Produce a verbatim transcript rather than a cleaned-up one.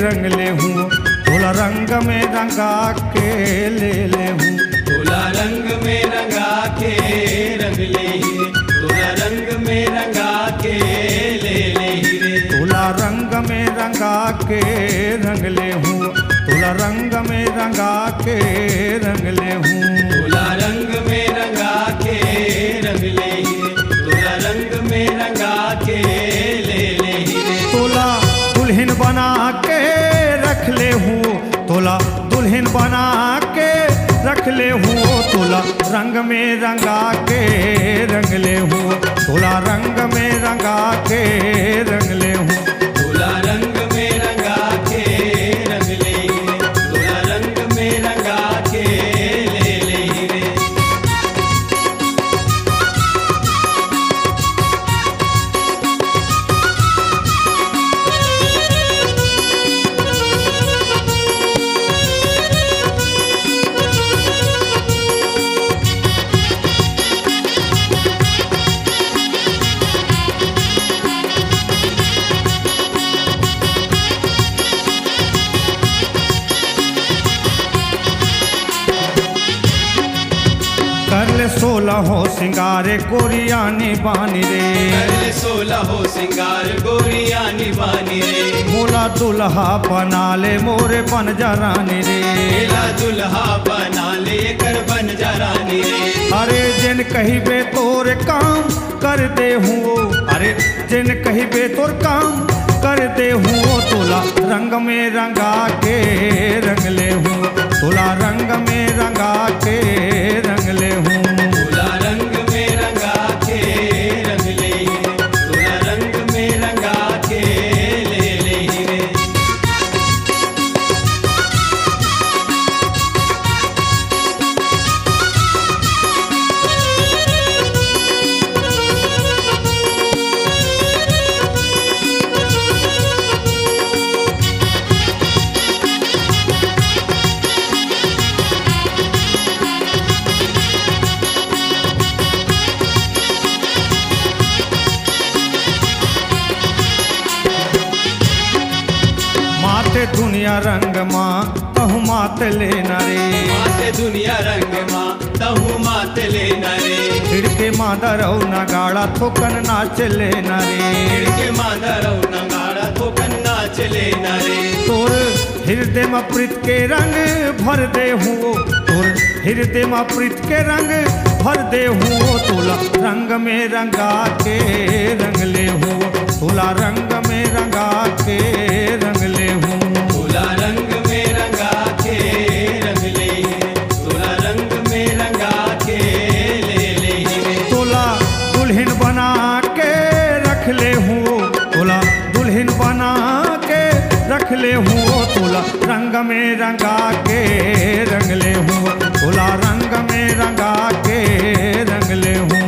रंग ले हूँ, तोला रंग में रंगा के ले ले हूँ। तोला रंग में रंगा के रंग ले ही रे, तोला रंग में रंगा के ले ले ही रे। तोला रंग में रंगा के रंग ले हूँ, तोला रंग में रंगा के रंग ले हूँ। तोला रंग में रंगा के रंग ले ही रे, तोला रंग में रंगा के ले ले ही रे। तोला दुल्हन बना के रख ले हूँ, तोला दुल्हन बना के रख ले हूँ। तोला रंग में रंगा के रंग ले हूँ, तोला रंग में रंगा के रंग ले हूँ। तोला रंग में रंगा के रंग ले ही रे, तोला रंग में रंगा के ले ले ही रे। कर ले सोलह हो सिंगार गोरिया नी बानी रे। कर ले सोलह हो सिंगार गोरिया नी बानी रे। मोला दुल्हा बना ले मोरे बन जा रानी रे। मेला दुल्हा बना ले कर बन जा रानी रे। अरे जेन कहिबे तोर काम कर दे हूँ, अरे जेन कहिबे तोर काम कर दे हूँ। तोला रंग में रंगा के रंग ले हूँ, तोला रंग में रंगा के रंग ले हूँ। तोला रंग में रंगा के रंग ले ही रे, तोला रंग में रंगा के ले ले ही रे। माते दुनिया रंग मा तहु मात लेना रे। माते दुनिया रंग मा तहु मात लेना रे। हिड़के मांदर अउ नगाड़ा थोकन नाच लेना रे। हिड़के मांदर अउ नगाड़ा थोकन नाच लेना रे। तोर हिरदे म प्रीत के रंग भर दे हूँ, तोर हिरदे म प्रीत के रंग भर दे हूँ। तोला रंग में रंगा के रंग ले हूँ, तोला रंग में रंगा के रंग ले हूँ। तोला रंग में रंगा के रंग ले ही रे, तोला रंग में रंगा के ले ले ही रे। तोला दुल्हन बना के रख ले हूँ, तोला दुल्हन बना के रख ले हूँ। तोला रंग में रंगा के रंग ले हूँ, तोला रंग में रंगा के रंग ले हूँ।